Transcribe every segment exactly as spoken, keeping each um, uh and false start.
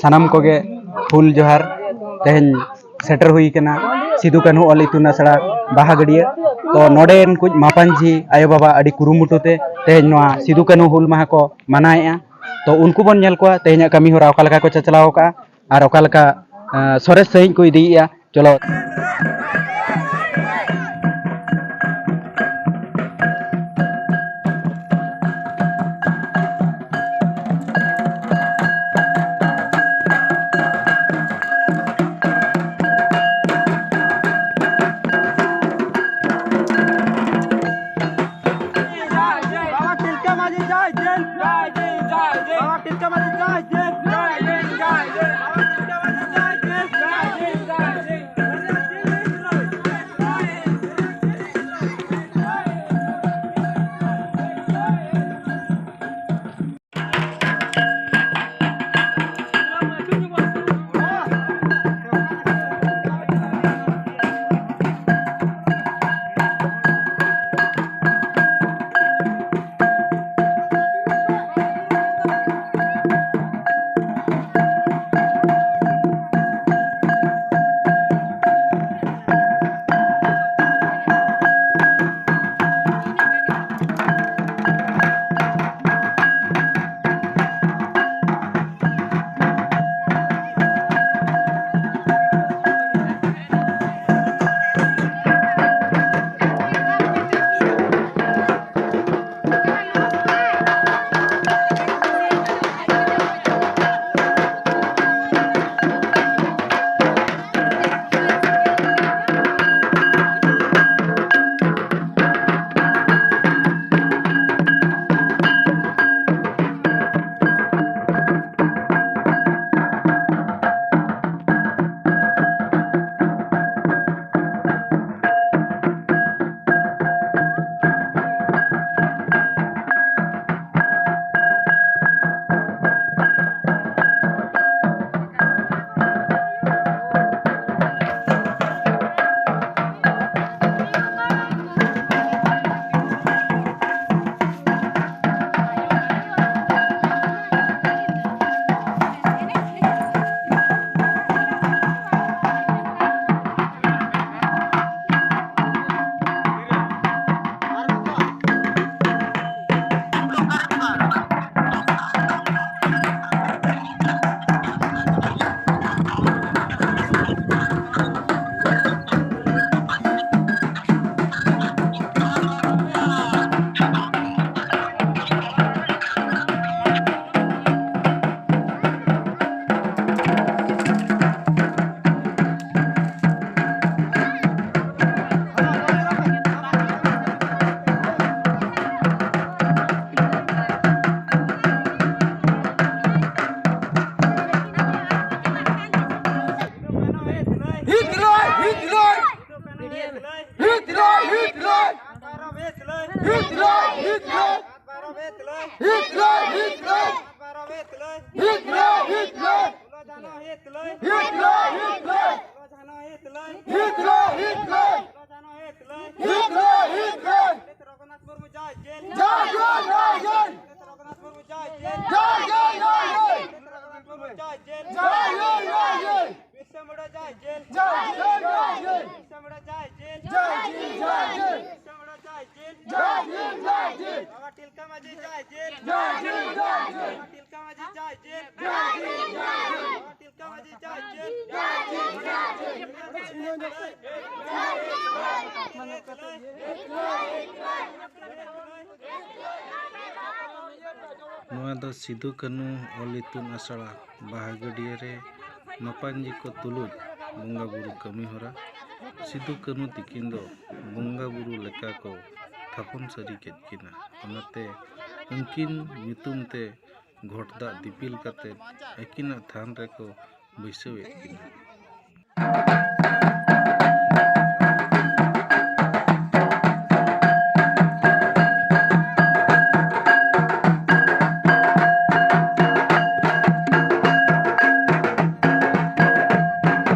ᱥᱟᱱᱟᱢ ᱠᱚᱜᱮ ᱦᱩᱞ ᱡᱚᱦᱟᱨ᱾ ᱛᱮᱦᱮᱧ ᱥᱮᱴᱮᱨ ᱦᱩᱭ ᱠᱟᱱᱟ ᱥᱤᱫᱩ ᱠᱟᱹᱱᱦᱩ ᱚᱞ ᱤᱛᱩᱱ ᱟᱥᱲᱟ ᱵᱟᱦᱟ ᱜᱟᱹᱰᱭᱟᱹ᱾ ᱛᱚ ᱱᱚᱰᱮᱱ ᱠᱩᱡ ᱢᱟᱯᱟᱧᱡᱷᱤ ᱟᱭᱳ ᱵᱟᱵᱟ ᱟᱹᱰᱤ ᱠᱩᱨᱩᱢᱩᱴᱩ ᱛᱮ ᱛᱮᱦᱮᱧ ᱱᱚᱣᱟ ᱥᱤᱫᱩ ᱠᱟᱹᱱᱦᱩ ᱦᱩᱞ ᱢᱟᱦᱟ ᱠᱚ ᱢᱟᱱᱟᱣᱮᱫᱼᱟ᱾ ᱛᱚ ᱩᱱᱠᱩ ᱵᱚᱱ ᱧᱮᱞ ᱠᱚᱣᱟ ᱛᱮᱦᱮᱧᱟᱜ ᱠᱟᱹᱢᱤ ᱦᱚᱨᱟ ᱚᱠᱟ ᱞᱮᱠᱟ ᱠᱚ ᱪᱟᱪᱞᱟᱣ ᱟᱠᱟᱫᱼᱟ ᱟᱨ ᱚᱠᱟ ᱞᱮᱠᱟ, ᱟᱸ, ᱥᱚᱨᱮᱥ ᱥᱟᱺᱦᱤᱡ ᱠᱚ ᱤᱫᱤᱭᱮᱫᱼᱟ᱾ ᱪᱚᱞᱚ᱾ ᱵᱟᱵᱟ ᱛᱤᱞᱠᱟᱹ ᱢᱟᱹᱡᱷᱤ ᱡᱟᱭ ᱡᱤᱱ᱾ ᱵᱟᱵᱟ ᱛᱤᱞᱠᱟᱹ ᱢᱟᱹᱡᱷᱤ ᱡᱟᱭ ᱡᱤᱱ᱾ ᱵᱟᱵᱟ ᱛᱤᱞᱠᱟᱹ ᱢᱟᱹᱡᱷᱤ ᱡᱟᱭ ᱡᱤᱱ᱾ ᱡᱮᱞ। ᱡᱟᱭ ᱡᱮᱞ, ᱡᱟᱭ ᱡᱮᱞ। ᱰᱟᱠᱛᱟᱨ ᱨᱚᱜᱷᱩᱱᱟᱛᱷ ᱢᱩᱨᱢᱩ ᱡᱟᱭ ᱡᱮᱞ। ᱡᱟᱭ ᱡᱮᱞ, ᱡᱟᱭ ᱡᱮᱞ᱾ ᱰᱟᱠᱛᱟᱨ ᱨᱚᱜᱷᱩᱱᱟᱛᱷ ᱢᱩᱨᱢᱩ ᱡᱟᱭ ᱡᱮᱞ। ᱡᱟᱭ ᱡᱮᱞ, ᱡᱟᱭ ᱡᱮᱞ᱾ ᱵᱤᱨᱥᱟ ᱢᱩᱱᱰᱟ ᱡᱟᱭ ᱡᱮᱞ। ᱡᱟᱭ ᱡᱮᱞ, ᱡᱟᱭ ᱡᱮᱞ᱾ ᱵᱤᱨᱥᱟ ᱢᱩᱱᱰᱟ ᱡᱟᱭ ᱡᱮᱞ। ᱡᱟᱭ ᱡᱮᱞ, ᱡᱟᱭ ᱡᱮᱞ᱾ ᱵᱤᱨᱥᱟ ᱢᱩᱱᱰᱟ ᱡᱟᱭ ᱡᱮᱞ। ᱡᱟᱭ ᱡᱮᱞ, ᱡᱟᱭ ᱡᱮᱞ᱾ ᱵᱟᱵᱟ ᱛᱤᱞᱠᱟᱹ ᱢᱟᱹᱡᱷᱤ ᱡᱟᱭ ᱡᱮᱞ। ᱡᱟᱭ ᱡᱮᱞ, ᱡᱟᱭ ᱡᱮᱞ᱾ ᱵᱟᱵᱟ ᱛᱤᱞᱠᱟᱹ ᱢᱟᱹᱡᱷᱤ ᱡᱟᱭ ᱡᱮᱞ। ᱡᱟᱭ ᱡᱮᱞ, ᱡᱟᱭ ᱡᱮᱞ᱾ ᱵᱟᱵᱟ ᱛᱤᱞᱠᱟᱹ ᱢᱟᱹᱡᱷᱤ ᱡᱟᱭ ᱡᱮᱞ᱾ ᱡᱟᱭ ᱡᱮᱞ, ᱡᱟᱭ ᱡᱮᱞ᱾ ᱱᱚᱣᱟ ᱫᱚ ᱥᱤᱫᱩ ᱠᱟᱹᱱᱦᱩ ᱚᱞ ᱤᱛᱩᱱ ᱟᱥᱲᱟ ᱵᱟᱦᱟᱜᱟᱹᱰᱤᱭᱟᱹ ᱨᱮ ᱢᱟᱯᱟᱧᱡᱤ ᱠᱚ ᱛᱩᱞᱩᱡ ᱵᱚᱸᱜᱟ ᱵᱩᱨᱩ ᱠᱟᱹᱢᱤ ᱦᱚᱨᱟ᱾ ᱥᱤᱫᱩ ᱠᱟᱹᱱᱦᱩ ᱛᱤᱠᱤᱱ ᱫᱚ ᱵᱚᱸᱜᱟ ᱵᱩᱨᱩ ᱞᱮᱠᱟ ᱠᱚ ᱛᱷᱟᱯᱚᱱ ᱥᱟᱹᱨᱤ ᱠᱮᱫ ᱠᱤᱱᱟ᱾ ᱚᱱᱟᱛᱮ ᱩᱱᱠᱤᱱ ᱧᱩᱛᱩᱢ ᱛᱮ ᱜᱷᱚᱴ ᱫᱟᱜ ᱫᱤᱯᱤᱞ ᱠᱟᱛᱮ ᱟᱹᱠᱤᱱᱟᱜ ᱛᱷᱟᱱ ᱨᱮᱠᱚ ᱵᱟᱹᱭᱥᱟᱹᱣᱮᱫ ᱠᱤᱱᱟ᱾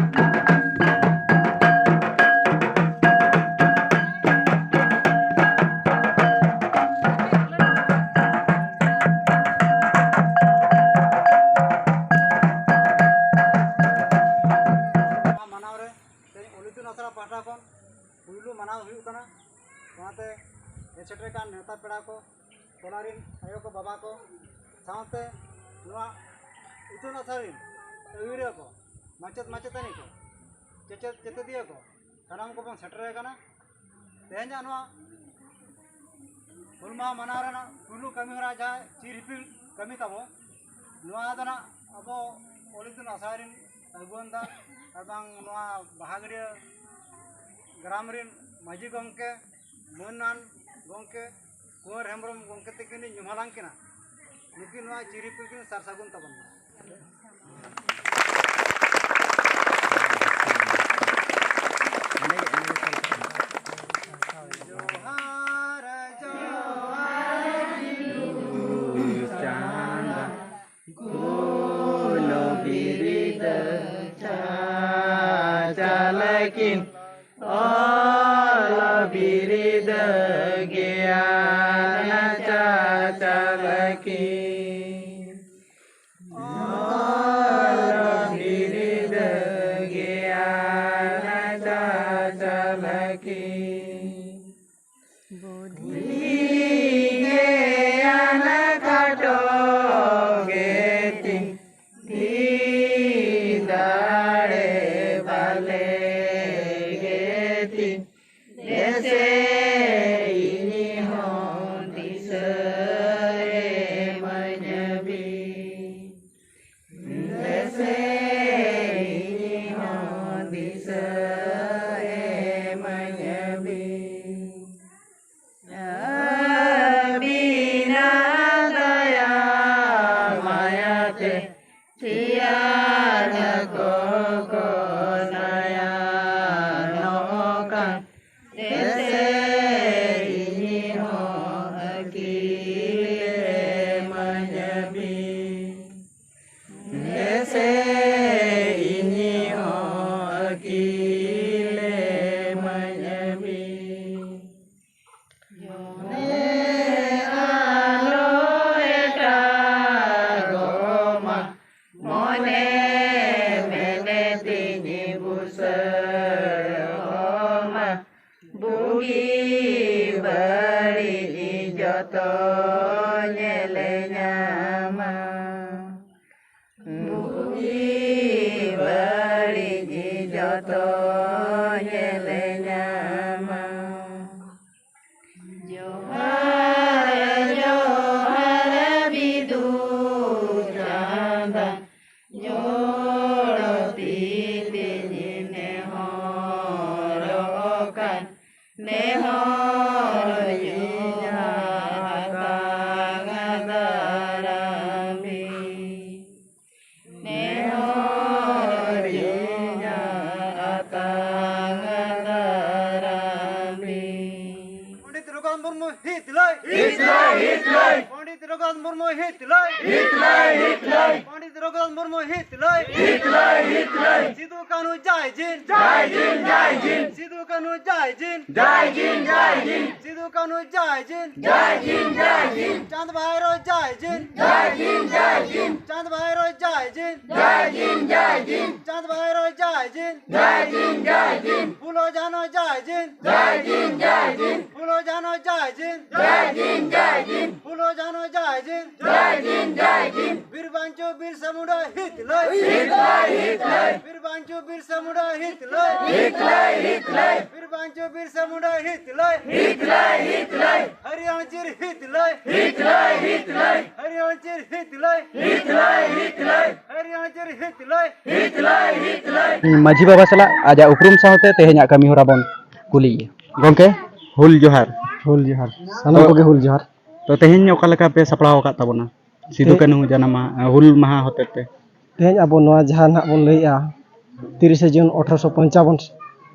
ᱢᱟᱱᱟᱣ ᱨᱮ ᱛᱮᱦᱮᱧ ᱚᱞ ᱤᱛᱩᱱ ᱟᱥᱲᱟ ᱯᱟᱦᱴᱟ ᱠᱷᱚᱱ ᱯᱩᱭᱞᱩ ᱢᱟᱱᱟᱣ ᱦᱩᱭᱩᱜ ᱠᱟᱱᱟ᱾ ᱚᱱᱟᱛᱮ ᱦᱮᱡ ᱥᱮᱴᱮᱨ ᱟᱠᱟᱱ ᱱᱮᱣᱛᱟ ᱯᱮᱲᱟ ᱠᱚ, ᱴᱚᱞᱟ ᱨᱤᱱ ᱟᱭᱳ ᱠᱚ, ᱵᱟᱵᱟ ᱠᱚ, ᱥᱟᱶᱛᱮ ᱱᱚᱣᱟ ᱤᱛᱩᱱ ᱟᱥᱲᱟ ᱨᱤᱱ ᱟᱹᱭᱩᱨᱤᱭᱟᱹ ᱠᱚ, ᱢᱟᱪᱮᱫ ᱢᱟᱪᱮᱛᱟᱹᱱᱤ ᱠᱚ, ᱪᱮᱪᱮᱫ ᱪᱮᱪᱮᱫᱤᱭᱟᱹ ᱠᱚ, ᱥᱟᱱᱟᱢ ᱠᱚᱵᱚᱱ ᱥᱮᱴᱮᱨ ᱟᱠᱟᱱᱟ᱾ ᱛᱮᱦᱮᱧᱟᱜ ᱱᱚᱣᱟ ᱦᱩᱞ ᱢᱟᱦᱟ ᱢᱟᱱᱟᱣ ᱨᱮᱱᱟᱜ ᱯᱩᱭᱞᱩ ᱠᱟᱹᱢᱤ ᱦᱚᱨᱟ ᱡᱟᱦᱟᱸ ᱪᱤᱨ ᱦᱤᱯᱤᱲ ᱠᱟᱹᱢᱤ ᱛᱟᱵᱚ, ᱱᱚᱣᱟ ᱫᱚ ᱱᱟᱜ ᱟᱵᱚ ᱚᱞ ᱤᱛᱩᱱ ᱟᱥᱲᱟ ᱨᱤᱱ ᱟᱹᱜᱩᱣᱟᱹᱱ ᱫᱟ ᱟᱨ ᱵᱟᱝ ᱱᱚᱣᱟ ᱵᱟᱦᱟᱜᱟᱹᱲᱤᱭᱟᱹ ᱜᱨᱟᱢ ᱨᱤᱱ ᱢᱟᱹᱡᱷᱤ ᱜᱚᱢᱠᱮ, ᱢᱟᱹᱱᱟᱱ ᱜᱚᱢᱠᱮ, ᱠᱩᱸᱣᱟᱨ ᱦᱮᱢᱵᱨᱚᱢ ᱜᱚᱢᱠᱮ ᱛᱟᱹᱠᱤᱱ ᱞᱤᱧ ᱧᱩᱢ ᱦᱟᱞᱟᱝ ᱠᱤᱱᱟ᱾ ᱱᱩᱠᱤᱱ ᱱᱚᱣᱟ ᱪᱤᱨ ᱦᱤᱯᱤᱲ ᱠᱤᱱ ᱥᱟᱨ ᱥᱟᱹᱜᱩᱱ ᱛᱟᱵᱚᱱ ᱢᱟ᱾ ᱡᱚᱦᱟᱨ, ᱡᱚᱦᱟᱨ, ᱪᱟᱸᱫᱟ ᱠᱩᱞ ᱵᱤᱨᱤᱫ ᱪᱟᱪᱟᱞᱟᱠᱤᱱ ᱚᱞ ᱵᱤᱨᱤᱫ ᱜᱮᱭᱟ᱾ ᱟᱱᱟ ᱪᱟᱪᱟᱞᱟᱠᱤ᱾ ᱚᱞ ᱵᱤᱨᱤᱫ ᱜᱮᱭᱟᱱ ᱪᱟᱪᱟᱞᱟᱠᱤ᱾ ᱵᱩᱫᱷᱤ ᱜᱮᱭᱟᱱ ᱠᱷᱟᱴᱚ ᱜᱮᱛᱤᱧ, ᱫᱷᱤ ᱫᱟᱲᱮ ᱵᱟᱞᱮ ᱜᱮᱛᱤᱧ, ᱫᱮᱥᱮ ᱤᱧ ᱦᱚᱸ ᱫᱤᱥᱟᱹ ᱮᱢᱟᱹᱧ ᱵᱤᱱ᱾ ᱫᱮᱥᱮ ᱤᱧ ᱦᱚᱸ ᱫᱤᱥᱟᱹ ᱮᱢᱟᱹᱧ ᱵᱤᱱ᱾ ᱟᱹᱵᱤᱱᱟᱜ ᱫᱟᱭᱟ ᱢᱟᱭᱟᱛᱮ ᱥᱤᱭᱟᱱ ᱠᱚᱠᱚ ᱥᱟᱭᱟᱱᱚᱜ ᱠᱟᱱ, ᱫᱮᱥᱮ ᱤᱧ ᱦᱚᱸ ᱟᱹᱠᱤᱞ ᱮᱢᱟᱹᱧ ᱵᱤᱱ᱾ ᱫᱮᱥᱮ ᱤᱧ ᱦᱚᱸ ᱟᱹᱠᱤᱞ ᱮᱢᱟᱹᱧ ᱵᱤᱱ᱾ ᱢᱚᱱᱮ ᱟᱞᱚ ᱮᱴᱟᱜᱚᱜ ᱢᱟ, ᱢᱚᱱᱮ ᱢᱮᱱᱮ ᱛᱤᱧ ᱵᱩᱥᱟᱹᱲᱚᱜ ᱢᱟ, ᱵᱩᱜᱤ ᱵᱟᱹᱲᱤᱡ ᱡᱚᱛᱚ ᱧᱮᱞᱮ ᱧᱟᱢᱟ᱾ ᱵᱩᱜᱤ ᱵᱟᱹᱲᱤᱡ ᱡᱚᱛᱚ ᱧᱮᱞᱮ ᱧᱟᱢᱟ᱾ ᱡᱚᱦᱟᱨ, ᱡᱚᱦᱟᱨ ᱵᱤᱫᱩ ᱪᱟᱸᱫᱟᱱ, ᱡᱚᱲ ᱛᱤ ᱛᱮᱧ ᱱᱮᱦᱚᱨᱚᱜ ᱠᱟᱱ, ᱱᱮᱦᱚᱨ ᱤᱧ ᱦᱟᱛᱟᱝ ᱫᱟᱨᱟᱢᱤᱧ᱾ ᱱᱮᱦᱚᱨ ᱦᱤᱛ ᱞᱟᱹᱭ, ᱦᱤᱛ ᱞᱟᱹᱭ᱾ ᱯᱚᱱᱰᱤᱛ ᱨᱚᱜᱷᱩᱱᱟᱛᱷ ᱢᱩᱨᱢᱩ ᱦᱤᱛ ᱞᱟᱹᱭ᱾ ᱦᱤᱛ ᱞᱟᱹᱭ, ᱦᱤᱛ ᱞᱟᱹᱭ᱾ ᱯᱚᱱᱰᱤᱛ ᱨᱚᱜᱷᱩᱱᱟᱛᱷ ᱢᱩᱨᱢᱩ ᱦᱤᱛ ᱞᱟᱹᱭ᱾ ᱦᱤᱛ ᱞᱟᱹᱭ, ᱦᱤᱛ ᱞᱟᱹᱭ᱾ ᱥᱤᱫᱩ ᱠᱟᱹᱱᱦᱩ ᱡᱟᱭ ᱡᱤᱱ᱾ ᱡᱟᱭ ᱡᱤᱱ, ᱡᱟᱭ ᱡᱤᱱ᱾ ᱥᱤᱫᱩ ᱠᱟᱹᱱᱦᱩ ᱡᱟᱭ ᱡᱤᱱ᱾ ᱡᱟᱭ ᱡᱤᱱ, ᱡᱟᱭ ᱡᱤᱱ᱾ ᱥᱤᱫᱩ ᱠᱟᱹᱱᱦᱩ ᱡᱟᱭ ᱡᱤᱱ᱾ ᱡᱟᱭ ᱡᱤᱱ, ᱡᱟᱭ ᱡᱤᱱ᱾ ᱪᱟᱸᱫᱽ ᱵᱷᱟᱭᱨᱚ ᱡᱟᱭ ᱡᱤᱱ᱾ ᱡᱟᱭ ᱡᱤᱱ, ᱡᱟᱭ ᱡᱤᱱ᱾ ᱪᱟᱸᱫᱽ ᱵᱷᱟᱭᱨᱚ ᱡᱟᱭ ᱡᱤᱱ᱾ ᱡᱟᱭ ᱡᱤᱱ, ᱡᱟᱭ ᱡᱤᱱ᱾ ᱪᱟᱸᱫᱽ ᱵᱷᱟᱭᱨᱚ ᱡᱟᱭ ᱡᱤᱱ᱾ ᱡᱟᱭ ᱡᱤᱱ, ᱡᱟᱭ ᱡᱤᱱ᱾ ᱯᱷᱩᱞᱳ ᱡᱷᱟᱱᱳ ᱡᱟᱭ ᱡᱤᱱ᱾ ᱡᱟᱭ ᱡᱤᱱ, ᱡᱟᱭ ᱡᱤᱱ᱾ ᱯᱷᱩᱞᱳ ᱡᱷᱟᱱᱳ ᱡᱟᱭ ᱡᱤᱱ᱾ ᱡᱟᱭ ᱡᱤᱱ, ᱡᱟᱭ ᱡᱤᱱ᱾ ᱯᱷᱩᱞᱳ ᱡᱷᱟᱱᱳ ᱡᱟᱭ ᱡᱤᱱ᱾ ᱡᱟᱭ ᱡᱤᱱ, ᱡᱟᱭ ᱡᱤᱱ᱾ ᱵᱤᱨ ᱵᱟᱧᱪᱩ ᱵᱤᱨᱥᱟ ᱢᱩᱱᱰᱟ ᱦᱤᱛ ᱞᱟᱹᱭ᱾ ᱦᱤᱛ ᱞᱟᱹᱭ, ᱦᱤᱛ ᱞᱟᱹᱭ᱾ ᱵᱤᱨ ᱵᱟᱧᱪᱩ ᱵᱤᱨᱥᱟ ᱢᱩᱱᱰᱟ ᱦᱤᱛ ᱞᱟᱹᱭ᱾ ᱦᱤᱛ ᱞᱟᱹᱭ, ᱦᱤᱛ ᱞᱟᱹᱭ᱾ ᱵᱤᱨ ᱵᱟᱧᱪᱩ ᱵᱤᱨᱥᱟ ᱢᱩᱱᱰᱟ ᱦᱤᱛ ᱞᱟᱹᱭ᱾ ᱦᱤᱛ ᱞᱟᱹᱭ, ᱦᱤᱛ ᱞᱟᱹᱭ᱾ ᱦᱟᱹᱨᱭᱟᱹᱲ ᱪᱤᱨ ᱦᱤᱛ ᱞᱟᱹᱭ᱾ ᱦᱤᱛ ᱞᱟᱹᱭ, ᱦᱤᱛ ᱞᱟᱹᱭ᱾ ᱦᱟᱹᱨᱭᱟᱹᱲ ᱪᱤᱨ ᱦᱤᱛ ᱞᱟᱹᱭ᱾ ᱦᱤᱛ ᱞᱟᱹᱭ, ᱦᱤᱛ ᱞᱟᱹᱭ᱾ ᱦᱟᱹᱨᱭᱟᱹᱲ ᱪᱤᱨ ᱦᱤᱛ ᱞᱟᱹᱭ᱾ ᱦᱤᱛ ᱞᱟᱹᱭ, ᱦᱤᱛ ᱞᱟᱹᱭ᱾ ᱢᱟᱹᱡᱷᱤ ᱵᱟᱵᱟ ᱥᱟᱞᱟᱜ ᱟᱡᱟᱜ ᱩᱯᱨᱩᱢ ᱥᱟᱶᱛᱮ ᱛᱮᱦᱮᱧᱟᱜ ᱠᱟᱹᱢᱤ ᱦᱚᱨᱟ ᱵᱚᱱ ᱠᱩᱞᱤᱭᱮᱭᱟ᱾ ᱜᱚᱢᱠᱮ, ᱦᱩᱞ ᱡᱚᱦᱟᱨ᱾ ᱦᱩᱞ ᱡᱚᱦᱟᱨ᱾ ᱥᱟᱱᱟᱢ ᱛᱚ, ᱠᱚᱜᱮ ᱦᱩᱞ ᱡᱚᱦᱟᱨ᱾ ᱛᱚ, ᱛᱮᱦᱮᱧ ᱚᱠᱟ ᱞᱮᱠᱟ ᱯᱮ ᱥᱟᱯᱲᱟᱣ ᱟᱠᱟᱫ ᱛᱟᱵᱚᱱᱟ ᱥᱤᱫᱩ ᱛᱮ- ᱠᱟᱹᱱᱦᱩ ᱡᱟᱱᱟᱢ ᱢᱟᱦᱟ, ᱦᱩᱞ ᱢᱟᱦᱟ ᱦᱚᱛᱮᱛᱮ? ᱛᱮᱦᱮᱧ ᱟᱵᱚ ᱱᱚᱣᱟ ᱡᱟᱦᱟᱸ ᱱᱟᱦᱟᱜ ᱵᱚᱱ ᱞᱟᱹᱭᱮᱜᱼᱟ, ᱛᱤᱨᱤᱥᱮ ᱡᱩᱱ ᱟᱴᱷᱨᱚᱥᱚ ᱯᱚᱧᱪᱟᱵᱚᱱ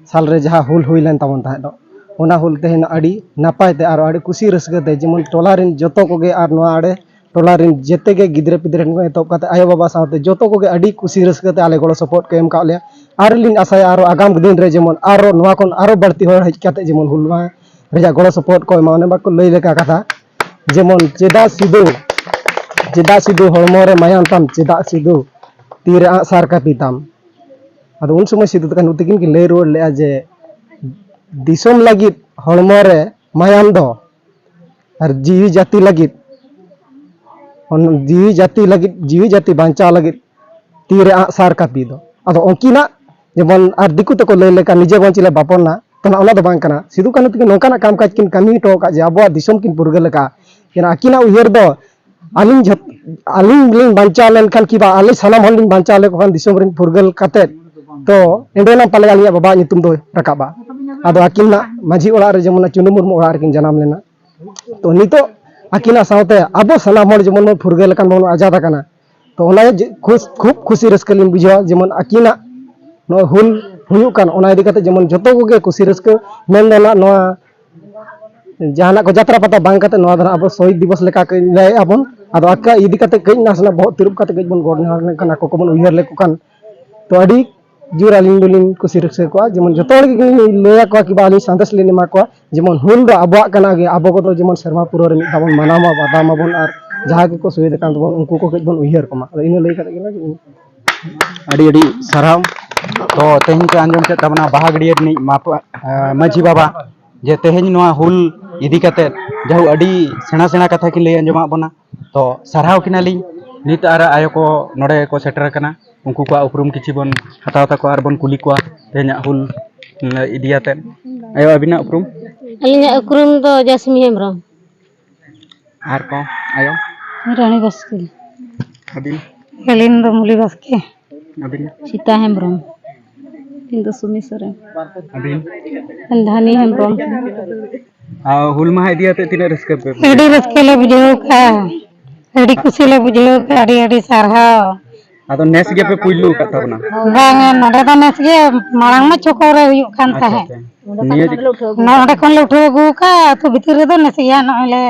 ᱥᱟᱞᱨᱮ ᱡᱟᱦᱟᱸ ᱦᱩᱞ ᱦᱩᱭ ᱞᱮᱱ ᱛᱟᱵᱚᱱ ᱛᱟᱦᱮᱸᱫ ᱫᱚ, ᱚᱱᱟ ᱦᱩᱞ ᱛᱮᱦᱮᱧ ᱟᱹᱰᱤ ᱱᱟᱯᱟᱭ ᱛᱮ ᱟᱨ ᱟᱹᱰᱤ ᱠᱩᱥᱤ ᱨᱟᱹᱥᱠᱟᱹ ᱛᱮ, ᱡᱮᱢᱚᱱ ᱴᱚᱞᱟ ᱨᱮᱱ ᱡᱚᱛᱚ ᱠᱚᱜᱮ ᱟᱨ ᱱᱚᱣᱟ ᱟᱲᱮ ᱴᱚᱞᱟ ᱨᱮᱱ ᱡᱮᱛᱮ ᱜᱮ ᱜᱤᱫᱽᱨᱟᱹ ᱯᱤᱫᱽᱨᱟᱹ ᱴᱷᱮᱱ ᱠᱷᱚᱱ ᱮᱛᱚᱦᱚᱵ ᱠᱟᱛᱮ ᱟᱭᱳᱼᱵᱟᱵᱟ ᱥᱟᱶᱛᱮ ᱡᱚᱛᱚ ᱠᱚᱜᱮ ᱟᱹᱰᱤ ᱠᱩᱥᱤ ᱨᱟᱹᱥᱠᱟᱹ ᱛᱮ ᱟᱞᱮ ᱜᱚᱲᱚ ᱥᱚᱯᱚᱦᱚᱫ ᱠᱚ ᱮᱢ ᱠᱟᱜ ᱞᱮᱭᱟ᱾ ᱟᱨ ᱞᱤᱧ ᱟᱥᱟᱭᱟ ᱟᱨᱚ ᱟᱜᱟᱢ ᱫᱤᱱ ᱨᱮ ᱡᱮᱢᱚᱱ ᱟᱨᱚ ᱱᱚᱣᱟ ᱠᱷᱚᱱ ᱟᱨᱚ ᱵᱟᱹᱲᱛᱤ ᱦᱚᱲ ᱦᱮᱡ ᱠᱟᱛᱮ ᱡᱮᱢᱚᱱ ᱦᱩᱞ ᱢᱟᱦᱟ ᱨᱮᱭᱟᱜ ᱜᱚᱲᱚ ᱥᱚᱯᱚᱦᱚᱫ ᱠᱚ ᱮᱢᱟ᱾ ᱚᱱᱮ ᱵᱟᱠᱚ ᱞᱟᱹᱭ ᱞᱮᱠᱟ ᱠᱟᱛᱷᱟ, ᱡᱮᱢᱚᱱ ᱪᱮᱫᱟᱜ ᱥᱤᱫᱩ, ᱪᱮᱫᱟᱜ ᱥᱤᱫᱩ ᱦᱚᱲᱢᱚ ᱨᱮ ᱢᱟᱭᱟᱢ ᱛᱟᱢ, ᱪᱮᱫᱟᱜ ᱥᱤᱫᱩ ᱛᱤ ᱨᱮ ᱟᱸᱜ ᱥᱟᱨ ᱠᱟᱹᱯᱤ ᱛᱟᱢ? ᱟᱫᱚ ᱩᱱ ᱥᱚᱢᱚᱭ ᱥᱤᱫᱩ ᱠᱟᱹᱱᱦᱩ ᱛᱟᱹᱠᱤᱱ ᱠᱤᱱ ᱞᱟᱹᱭ ᱨᱩᱣᱟᱹᱲ ᱞᱮᱫᱼᱟ ᱡᱮ ᱫᱤᱥᱚᱢ ᱞᱟᱹᱜᱤᱫ ᱦᱚᱲᱢᱚ ᱨᱮ ᱢᱟᱭᱟᱢ ᱫᱚ ᱟᱨ ᱡᱤᱣᱤ ᱡᱟᱹᱛᱤ ᱞᱟᱹᱜᱤᱫ, ᱚᱱ-, ᱡᱤᱣᱤ ᱡᱟᱹᱛᱤ ᱞᱟᱹᱜᱤᱫ, ᱡᱤᱣᱤ ᱡᱟᱹᱛᱤ ᱵᱟᱧᱪᱟᱣ ᱞᱟᱹᱜᱤᱫ ᱛᱤᱨᱮ ᱟᱸᱜ ᱥᱟᱨ ᱠᱟᱹᱯᱤ ᱫᱚ᱾ ᱟᱫᱚ ᱩᱱᱠᱤᱱᱟᱜ ᱡᱮᱢᱚᱱ ᱟᱨ ᱫᱤᱠᱩ ᱛᱮᱠᱚ ᱞᱟᱹᱭ ᱞᱮᱠᱟ ᱱᱤᱡᱮ ᱵᱚᱱ ᱪᱮᱫ ᱞᱮ ᱵᱟᱯᱚᱱᱟ, ᱛᱚ ᱱᱟᱜ ᱚᱱᱟ ᱫᱚ ᱵᱟᱝ ᱠᱟᱱᱟ᱾ ᱥᱤᱫᱩ ᱠᱟᱹᱱᱦᱩ ᱛᱟᱹᱠᱤᱱ ᱱᱚᱝᱠᱟᱱᱟᱜ ᱠᱟᱢ ᱠᱟᱡᱽ ᱠᱤᱱ ᱠᱟᱹᱢᱤ ᱦᱚᱴᱚ ᱟᱠᱟᱫ ᱡᱮ ᱟᱵᱚᱣᱟᱜ ᱫᱤᱥᱚᱢ ᱠᱤᱱ ᱯᱷᱩᱨᱜᱟᱹᱞ ᱟᱠᱟᱫᱼᱟ᱾ ᱡᱮ ᱟᱹᱠᱤᱱᱟᱜ ᱩᱭᱦᱟᱹᱨ ᱫᱚ ᱟᱹᱞᱤᱧ ᱡᱷᱚᱛ-, ᱟᱹᱞᱤᱧ ᱞᱤᱧ ᱵᱟᱧᱪᱟᱣ ᱞᱮᱱᱠᱷᱟᱱ ᱠᱤ ᱵᱟ ᱟᱞᱮ ᱥᱟᱱᱟᱢ ᱦᱚᱲ ᱞᱤᱧ ᱵᱟᱧᱪᱟᱣ ᱞᱮᱠᱚ ᱠᱷᱟᱱ ᱫᱤᱥᱚᱢ ᱨᱤᱱ ᱯᱷᱩᱨᱜᱟᱹᱞ ᱠᱟᱛᱮᱫ, ᱛᱚ ᱮᱸᱰᱮᱱᱟᱝ ᱯᱟᱞᱮ ᱟᱹᱞᱤᱧᱟᱜ ᱵᱟᱵᱟᱣᱟᱜ ᱧᱩᱛᱩᱢ ᱫᱚ ᱨᱟᱠᱟᱵᱼᱟ᱾ ᱟᱫᱚ ᱟᱹᱠᱤᱱ ᱱᱟᱜ ᱢᱟᱹᱡᱷᱤ ᱚᱲᱟᱜ ᱨᱮ ᱡᱮᱢᱚᱱ ᱪᱩᱱᱩ ᱢᱩᱨᱢᱩ ᱚᱲᱟᱜ ᱨᱮᱠᱤᱱ ᱡᱟᱱᱟᱢ ᱞᱮᱱᱟ᱾ ᱛᱚ ᱱᱤᱛᱚᱜ ᱟᱹᱠᱤᱱᱟᱜ ᱥᱟᱶᱛᱮ ᱟᱵᱚ ᱥᱟᱱᱟᱢ ᱦᱚᱲ ᱡᱮᱢᱚᱱ ᱵᱚᱱ ᱯᱷᱩᱨᱜᱟᱹᱞ ᱟᱠᱟᱱ ᱵᱚᱱ ᱟᱡᱟᱫ ᱟᱠᱟᱱᱟ, ᱛᱚ ᱚᱱᱟ ᱡᱮ ᱠᱷᱩᱥ-, ᱠᱷᱩᱵ ᱠᱷᱩᱥᱤ ᱨᱟᱹᱥᱠᱟᱹ ᱞᱤᱧ ᱵᱩᱡᱷᱟᱹᱣᱟ᱾ ᱡᱮᱢᱚᱱ ᱟᱹᱠᱤᱱᱟᱜ ᱱᱚᱣᱟ ᱦᱩᱞ ᱦᱩᱭᱩᱜ ᱠᱟᱱ, ᱚᱱᱟ ᱤᱫᱤ ᱠᱟᱛᱮ ᱡᱮᱢᱚᱱ ᱡᱚᱛᱚ ᱠᱚᱜᱮ ᱠᱩᱥᱤ ᱨᱟᱹᱥᱠᱟᱹ ᱢᱮᱱ ᱫᱚ ᱱᱟᱜ ᱱᱚᱣᱟ ᱡᱟᱦᱟᱱᱟᱜ ᱠᱚ ᱡᱟᱛᱨᱟ ᱯᱟᱛᱟ ᱵᱟᱝ ᱠᱟᱛᱮ ᱱᱚᱣᱟ ᱫᱚ ᱱᱟᱦᱟᱜ ᱟᱵᱚ ᱥᱚᱦᱤᱫ ᱫᱤᱵᱚᱥ ᱞᱮᱠᱟ ᱠᱚ ᱞᱟᱹᱭᱮᱫᱼᱟ ᱵᱚᱱ᱾ ᱟᱫᱚ ᱟᱠᱟ ᱤᱫᱤ ᱠᱟᱛᱮ ᱠᱟᱹᱡ ᱱᱟᱥᱮᱱᱟᱜ ᱵᱚᱦᱚᱜ ᱛᱤᱨᱩᱵ ᱠᱟᱛᱮ ᱠᱟᱹᱡ ᱵᱚᱱ ᱜᱚᱰ ᱡᱚᱦᱟᱨ ᱞᱮᱱᱠᱷᱟᱱ, ᱟᱠᱚ ᱠᱚᱵᱚᱱ ᱩᱭᱦᱟᱹᱨ ᱞᱮᱠᱚ ᱠᱷᱟᱱ, ᱛᱚ ᱟᱹᱰᱤ ᱡᱳᱨ ᱟᱹᱞᱤᱧ ᱫᱚᱞᱤᱧ ᱠᱩᱥᱤ ᱨᱟᱹᱥᱠᱟᱹ ᱠᱚᱣᱟ᱾ ᱡᱮᱢᱚᱱ ᱡᱚᱛᱚ ᱦᱚᱲ ᱜᱮᱞᱤᱧ ᱞᱟᱹᱭ ᱟᱠᱚᱣᱟ ᱠᱤ ᱵᱟ, ᱟᱹᱞᱤᱧ ᱥᱟᱸᱫᱮᱥ ᱞᱤᱧ ᱮᱢᱟ ᱠᱚᱣᱟ, ᱡᱮᱢᱚᱱ ᱦᱩᱞ ᱫᱚ ᱟᱵᱚᱣᱟᱜ ᱠᱟᱱᱟ ᱜᱮ, ᱟᱵᱚ ᱠᱚᱫᱚ ᱡᱮᱢᱚᱱ ᱥᱮᱨᱢᱟ ᱯᱩᱨᱟᱹᱣ ᱨᱮ ᱢᱤᱫ ᱫᱷᱟᱣ ᱵᱚᱱ ᱢᱟᱱᱟᱣ ᱢᱟ, ᱵᱟᱫᱟᱣ ᱢᱟᱵᱚᱱ, ᱟᱨ ᱡᱟᱦᱟᱸᱭ ᱜᱮᱠᱚ ᱥᱚᱦᱤᱫ ᱟᱠᱟᱱ ᱛᱟᱵᱚᱱ, ᱩᱱᱠᱩ ᱠᱚ ᱠᱟᱹᱡ ᱵᱚᱱ ᱩᱭᱦᱟᱹᱨ ᱠᱚᱢᱟ᱾ ᱟᱫᱚ ᱤᱱᱟᱹ ᱞᱟᱹᱭ ᱠᱟᱛᱮ ᱜᱮ ᱱᱟᱜ ᱟᱹᱰᱤ ᱟᱹᱰᱤ ᱥᱟᱨᱦᱟᱣ᱾ ᱛᱚ ᱛᱮᱦᱮᱧ ᱯᱮ ᱟᱸᱡᱚᱢ ᱠᱮᱫ ᱛᱟᱵᱚᱱᱟ ᱵᱟᱦᱟ ᱜᱟᱹᱰᱭᱟᱹ ᱨᱤᱱᱤᱡ ᱢᱟᱯ-, ᱮ, ᱢᱟᱹᱡᱷᱤ ᱵᱟᱵᱟ, ᱡᱮ ᱛᱮᱦᱮᱧ ᱱᱚᱣᱟ ᱦᱩᱞ ᱤᱫᱤ ᱠᱟᱛᱮ ᱡᱟᱦᱳ ᱟᱹᱰᱤ ᱥᱮᱬᱟ ᱥᱮᱬᱟ ᱠᱟᱛᱷᱟ ᱠᱤᱱ ᱞᱟᱹᱭ ᱟᱸᱡᱚᱢᱟᱫ ᱵᱚᱱᱟ᱾ ᱛᱚ ᱥᱟᱨᱦᱟᱣ ᱠᱤᱱᱟᱞᱤᱧ᱾ ᱱᱤᱛ ᱟᱨ ᱟᱭᱳ ᱠᱚ ᱱᱚᱰᱮ ᱠᱚ ᱥᱮᱴᱮᱨ ᱟᱠᱟᱱᱟ, ᱩᱱᱠᱩ ᱠᱚᱣᱟᱜ ᱩᱯᱨᱩᱢ ᱠᱤᱪᱷᱤ ᱵᱚᱱ ᱦᱟᱛᱟᱣ ᱛᱟᱠᱚᱣᱟ ᱟᱨ ᱵᱚᱱ ᱠᱩᱞᱤ ᱠᱚᱣᱟ ᱛᱮᱦᱮᱧᱟᱜ ᱦᱩᱞ ᱤᱫᱤᱭᱟᱛᱮ᱾ ᱟᱭᱳ, ᱟᱹᱵᱤᱱᱟᱜ ᱩᱯᱨᱩᱢ? ᱟᱹᱞᱤᱧᱟᱜ ᱩᱯᱨᱩᱢ ᱫᱚ ᱡᱟᱥᱢᱤ ᱦᱮᱢᱵᱨᱚᱢ᱾ ᱟᱨ ᱠᱚ ᱟᱭᱳ? ᱨᱟᱱᱤ ᱵᱟᱥᱠᱮ᱾ ᱟᱹᱵᱤᱱ? ᱟᱹᱞᱤᱧ ᱫᱚ ᱢᱩᱞᱤ ᱵᱟᱥᱠᱮ᱾ ᱟᱹᱵᱤᱱ? ᱥᱤᱛᱟ ᱦᱮᱢᱵᱨᱚᱢ᱾ ᱤᱧ ᱫᱚ ᱥᱩᱢᱤ ᱥᱚᱨᱮᱱ᱾ ᱟᱹᱵᱤᱱ? ᱫᱷᱟᱱᱤ ᱦᱮᱢᱵᱨᱚᱢ᱾ ᱟᱨ ᱦᱩᱞ ᱢᱟᱦᱟ ᱤᱫᱤ ᱠᱟᱛᱮ ᱛᱤᱱᱟᱹᱜ ᱨᱟᱹᱥᱠᱟᱹ ᱯᱮ ᱵᱩᱡᱷᱟᱹᱣ? ᱟᱹᱰᱤ ᱨᱟᱹᱥᱠᱟᱹ ᱞᱮ ᱵᱩᱡᱷᱟᱹᱣ ᱠᱟᱜᱼᱟ, ᱟᱹᱰᱤ ᱠᱩᱥᱤ ᱞᱮ ᱵᱩᱡᱷᱟᱹᱣ ᱠᱟᱜᱼᱟ, ᱟᱹᱰᱤ ᱟᱹᱰᱤ ᱥᱟᱨᱦᱟᱣ᱾ ᱟᱫᱚ ᱱᱮᱥ ᱜᱮᱯᱮ ᱯᱩᱭᱞᱩ ᱟᱠᱟᱫ ᱛᱟᱵᱚᱱᱟ? ᱵᱟᱝᱟ, ᱱᱚᱰᱮ ᱫᱚ ᱱᱮᱥ ᱜᱮ, ᱢᱟᱲᱟᱝ ᱢᱟ ᱪᱷᱚᱠᱚ ᱨᱮ ᱦᱩᱭᱩᱜ ᱠᱟᱱ ᱟᱪᱪᱷᱟ, ᱛᱟᱦᱮᱸᱫ᱾ ᱟᱪᱪᱷᱟ᱾ ᱱᱤᱭᱟᱹ ᱡᱚ- ᱱᱚᱰᱮ ᱠᱷᱚᱱ ᱞᱮ ᱩᱴᱷᱟᱹᱣ ᱟᱹᱜᱩ ᱟᱠᱟᱫᱼᱟ, ᱟᱹᱛᱩ ᱵᱷᱤᱛᱤᱨ ᱨᱮᱫᱚ ᱱᱮᱥ ᱜᱮ ᱦᱟᱸᱜ ᱱᱚᱜᱼᱚᱭ ᱞᱮ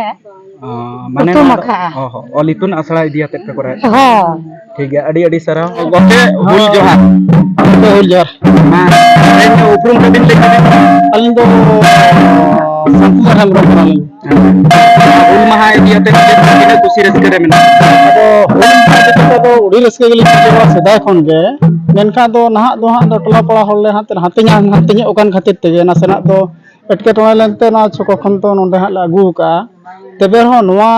ᱚ, ᱢᱟᱱᱮ ᱩᱛᱩᱢ ᱱᱚᱣᱟ ᱫᱚ, ᱟᱠᱟᱫᱼᱟ᱾ ᱚ, ᱦᱚ, ᱚᱞ ᱤᱛᱩᱱ ᱟᱥᱲᱟ ᱤᱫᱤ ᱠᱟᱛᱮ ᱯᱮ ᱠᱚᱨᱟᱣᱮᱫ᱾ ᱦᱚᱸ᱾ ᱴᱷᱤᱠ ᱜᱮᱭᱟ, ᱟᱹᱰᱤ ᱟᱹᱰᱤ ᱥᱟᱨᱦᱟᱣ᱾ ᱜᱚᱢᱠᱮ, ᱦᱩᱞ ᱡᱚᱦᱟᱨ᱾ ᱜᱚᱢᱠᱮ, ᱦᱩᱞ ᱡᱚᱦᱟᱨ᱾ ᱢᱟ, ᱟᱹᱵᱤᱱ ᱫᱚ ᱩᱯᱨᱩᱢ ᱛᱟᱹᱵᱤᱱ ᱞᱟᱹᱭ ᱛᱟᱹᱵᱤᱱ? ᱟᱹᱞᱤᱧ ᱫᱚ ᱥᱟᱱᱛᱤᱞᱟᱞ ᱦᱮᱢᱵᱨᱚᱢ ᱠᱟᱱᱟᱞᱤᱧ᱾ ᱦᱩᱞ ᱢᱟᱦᱟ ᱤᱫᱤ ᱠᱟᱛᱮ ᱪᱮᱫ ᱛᱤᱱᱟᱹᱜ ᱠᱩᱥᱤ ᱨᱟᱹᱥᱠᱟᱹ ᱨᱮ ᱢᱮᱱᱟᱜ? ᱟᱫᱚ ᱦᱩᱞ ᱢᱟᱦᱟ ᱤᱫᱤ ᱠᱟᱛᱮ ᱫᱚ ᱟᱹᱰᱤ ᱨᱟᱹᱥᱠᱟᱹ ᱜᱮᱞᱤᱧ ᱵᱩᱡᱷᱟᱹᱣᱟ ᱥᱮᱫᱟᱭ ᱠᱷᱚᱱ ᱜᱮ, ᱢᱮᱱᱠᱷᱟᱱ ᱫᱚ ᱱᱟᱦᱟᱜ ᱫᱚ ᱦᱟᱸᱜ ᱫᱚ ᱴᱚᱞᱟ ᱯᱟᱲᱟ ᱦᱚᱲ ᱞᱮ ᱦᱟᱱᱛᱮ ᱦᱟᱱᱛᱮ ᱧᱟ-, ᱦᱟᱱᱛᱮ ᱧᱚᱜ ᱟᱠᱟᱱ ᱠᱷᱟᱹᱛᱤᱨ ᱛᱮᱜᱮ ᱱᱟᱥᱮᱱᱟᱜ ᱫᱚ ᱮᱴᱠᱮᱴᱚᱬᱮ ᱞᱮᱱᱛᱮ ᱱᱚᱣᱟ ᱪᱷᱚᱠᱚ ᱠᱷᱚᱱ ᱫᱚ ᱱᱚᱰᱮ ᱦᱟᱸᱜ ᱞᱮ ᱟᱹᱜᱩ ᱟᱠᱟᱜᱼᱟ᱾ ᱛᱚᱵᱮ ᱨᱮᱦᱚᱸ ᱱᱚᱣᱟ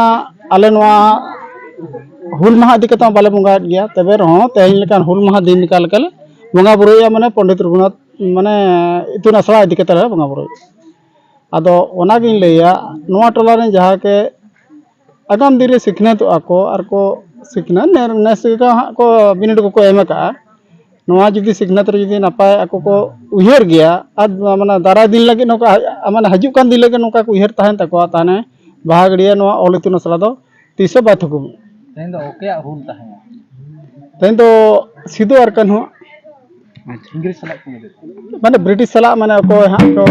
ᱟᱞᱮ ᱱᱚᱣᱟ ᱦᱩᱞ ᱢᱟᱦᱟ ᱤᱫᱤ ᱠᱟᱛᱮ ᱦᱚᱸ ᱵᱟᱞᱮ ᱵᱚᱸᱜᱟᱭᱮᱫ ᱜᱮᱭᱟ, ᱛᱚᱵᱮ ᱨᱮᱦᱚᱸ ᱛᱮᱦᱮᱧ ᱞᱮᱠᱟᱱ ᱦᱩᱞ ᱢᱟᱦᱟ ᱫᱤᱱ ᱞᱮᱠᱟ ᱞᱮᱠᱟᱞᱮ ᱵᱚᱸᱜᱟ ᱵᱩᱨᱩᱭᱮᱫᱼᱟ, ᱢᱟᱱᱮ ᱯᱚᱱᱰᱤᱛ ᱨᱚᱜᱷᱩᱱᱟᱛᱷ ᱢᱟᱱᱮ ᱤᱛᱩᱱ ᱟᱥᱲᱟ ᱤᱫᱤ ᱠᱟᱛᱮ ᱞᱮ ᱵᱚᱸᱜᱟ ᱵᱩᱨᱩᱭᱮᱫᱼᱟ᱾ ᱟᱫᱚ ᱚᱱᱟᱜᱤᱧ ᱞᱟᱹᱭᱟ, ᱱᱚᱣᱟ ᱴᱚᱞᱟ ᱨᱮᱱ ᱡᱟᱦᱟᱸ ᱜᱮ ᱟᱜᱟᱢ ᱫᱤᱱ ᱨᱮ ᱥᱤᱠᱷᱱᱟᱹᱛᱚᱜᱼᱟ ᱠᱚ ᱟᱨ ᱠᱚ ᱥᱤᱠᱷᱱᱟᱹᱛ ᱱᱮ-, ᱱᱮᱥ ᱜᱮ ᱦᱟᱸᱜ ᱠᱚ ᱵᱤᱱᱤᱰ ᱠᱚᱠᱚ ᱮᱢ ᱟᱠᱟᱜᱼᱟ᱾ ᱱᱚᱣᱟ ᱡᱩᱫᱤ ᱥᱤᱠᱷᱱᱟᱹᱛ ᱨᱮ ᱡᱩᱫᱤ ᱱᱟᱯᱟᱭ ᱟᱠᱚ ᱠᱚ ᱩᱭᱦᱟᱹᱨ ᱜᱮᱭᱟ ᱟᱨ ᱢᱟᱱᱮ ᱫᱟᱨᱟᱭ ᱫᱤᱱ ᱞᱟᱹᱜᱤᱫ ᱱᱚᱝᱠᱟ ᱦᱟ-, ᱢᱟᱱᱮ ᱦᱤᱡᱩᱜ ᱠᱟᱱ ᱫᱤᱱ ᱞᱟᱹᱜᱤᱫ ᱱᱚᱝᱠᱟ ᱠᱚ ᱩᱭᱦᱟᱹᱨ ᱛᱟᱦᱮᱱ ᱛᱟᱠᱚᱣᱟ, ᱛᱟᱦᱚᱞᱮ ᱵᱟᱦᱟ ᱜᱟᱹᱰᱭᱟᱹ ᱱᱚᱣᱟ ᱚᱞ ᱤᱛᱩᱱ ᱟᱥᱲᱟ ᱫᱚ ᱛᱤᱥ ᱦᱚᱸ ᱵᱟᱭ ᱛᱷᱩᱠᱩᱢᱚᱜᱼᱟ᱾ ᱛᱮᱦᱮᱧ ᱫᱚ ᱚᱠᱚᱭᱟᱜ ᱦᱩᱞ ᱛᱟᱦᱮᱸ ᱠᱟᱱᱟ? ᱛᱮᱦᱮᱧ ᱫᱚ ᱥᱤᱫᱩ ᱟᱨ ᱠᱟᱹᱱᱦᱩ᱾ ᱟᱪᱪᱷᱟ᱾ ᱤᱝᱨᱮᱡᱽ ᱥᱟᱞᱟᱜ ᱠᱤᱱ ᱞᱟᱹᱲᱦᱟᱹᱭ᱾ ᱢᱟᱱᱮ ᱵᱨᱤᱴᱤᱥ ᱥᱟᱞᱟᱜ ᱢᱟᱱᱮ ᱚᱠᱚᱭ ᱦᱟᱸᱜ ᱠᱚ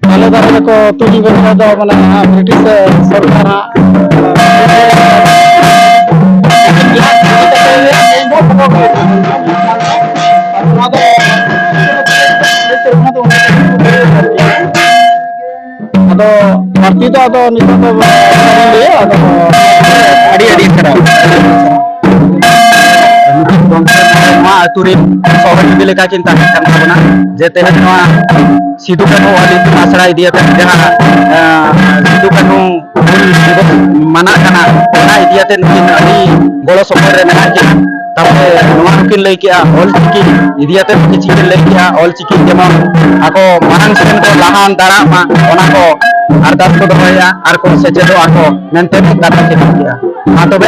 ᱛᱟᱞᱮ ᱫᱟᱨᱮ ᱨᱮᱠᱚ ᱛᱩᱧ ᱜᱚᱡ ᱞᱮᱫ ᱫᱚ, ᱢᱟᱱᱮ, ᱦᱟᱸᱜ ᱵᱨᱤᱴᱤᱥ ᱥᱚᱨᱠᱟᱨ ᱦᱟᱸᱜ ᱟᱫᱚ ᱵᱟᱹᱲᱛᱤ ᱫᱚ ᱟᱫᱚ ᱱᱤᱛᱚᱜ ᱫᱚ ᱵᱟᱹᱧ ᱞᱟᱹᱭᱟ, ᱟᱫᱚ ᱟᱹᱰᱤ ᱟᱹᱰᱤ ᱥᱟᱨᱦᱟᱣ᱾ ᱱᱩᱠᱤᱱ ᱜᱚᱢᱠᱮ ᱱᱚᱣᱟ ᱟᱹᱛᱩ ᱨᱮᱱ ᱥᱚᱦᱚᱡᱳᱜᱤ ᱞᱮᱠᱟ ᱠᱤᱱ ᱛᱟᱦᱮᱸ ᱠᱟᱱ ᱛᱟᱵᱚᱱᱟ, ᱡᱮ ᱛᱮᱦᱮᱧ ᱱᱚᱣᱟ ᱥᱤᱫᱩ ᱠᱟᱹᱱᱦᱩ ᱚᱞ ᱤᱛᱩᱱ ᱟᱥᱲᱟ ᱤᱫᱤ ᱠᱟᱛᱮ ᱡᱟᱦᱟᱸ, ᱟᱸ, ᱥᱤᱫᱩ ᱠᱟᱹᱱᱦᱩ ᱦᱩᱞ ᱫᱤᱵᱚᱥ ᱢᱟᱱᱟᱜ ᱠᱟᱱᱟ, ᱚᱱᱟ ᱤᱫᱤ ᱠᱟᱛᱮ ᱱᱩᱠᱤᱱ ᱟᱹᱰᱤ ᱜᱚᱲᱚ ᱥᱚᱯᱚᱦᱚᱫ ᱨᱮ ᱢᱮᱱᱟᱜ ᱠᱤᱱᱟ᱾ ᱛᱟᱯᱚᱨᱮ ᱱᱚᱣᱟ ᱦᱚᱸᱠᱤᱱ ᱞᱟᱹᱭ ᱠᱮᱜᱼᱟ, ᱚᱞ ᱪᱤᱠᱤ ᱤᱫᱤ ᱠᱟᱛᱮ ᱠᱤᱪᱷᱩ ᱠᱤᱱ ᱞᱟᱹᱭ ᱠᱮᱜᱼᱟ, ᱚᱞ ᱪᱤᱠᱤ ᱡᱮᱢᱚᱱ ᱟᱠᱚ ᱢᱟᱲᱟᱝ ᱥᱮᱱ ᱠᱚ ᱞᱟᱦᱟ ᱫᱟᱲᱮᱭᱟᱜ ᱢᱟ, ᱚᱱᱟ ᱠᱚ ᱟᱨᱫᱟᱥ ᱠᱚ ᱫᱚᱦᱚᱭᱟ ᱟᱨ ᱠᱚ ᱥᱮᱪᱮᱫᱚᱜ ᱟᱠᱚ ᱢᱮᱱᱛᱮ ᱠᱟᱛᱷᱟ ᱠᱤᱱ ᱞᱟᱹᱭ ᱠᱮᱜᱼᱟ᱾ ᱢᱟ ᱛᱚᱵᱮ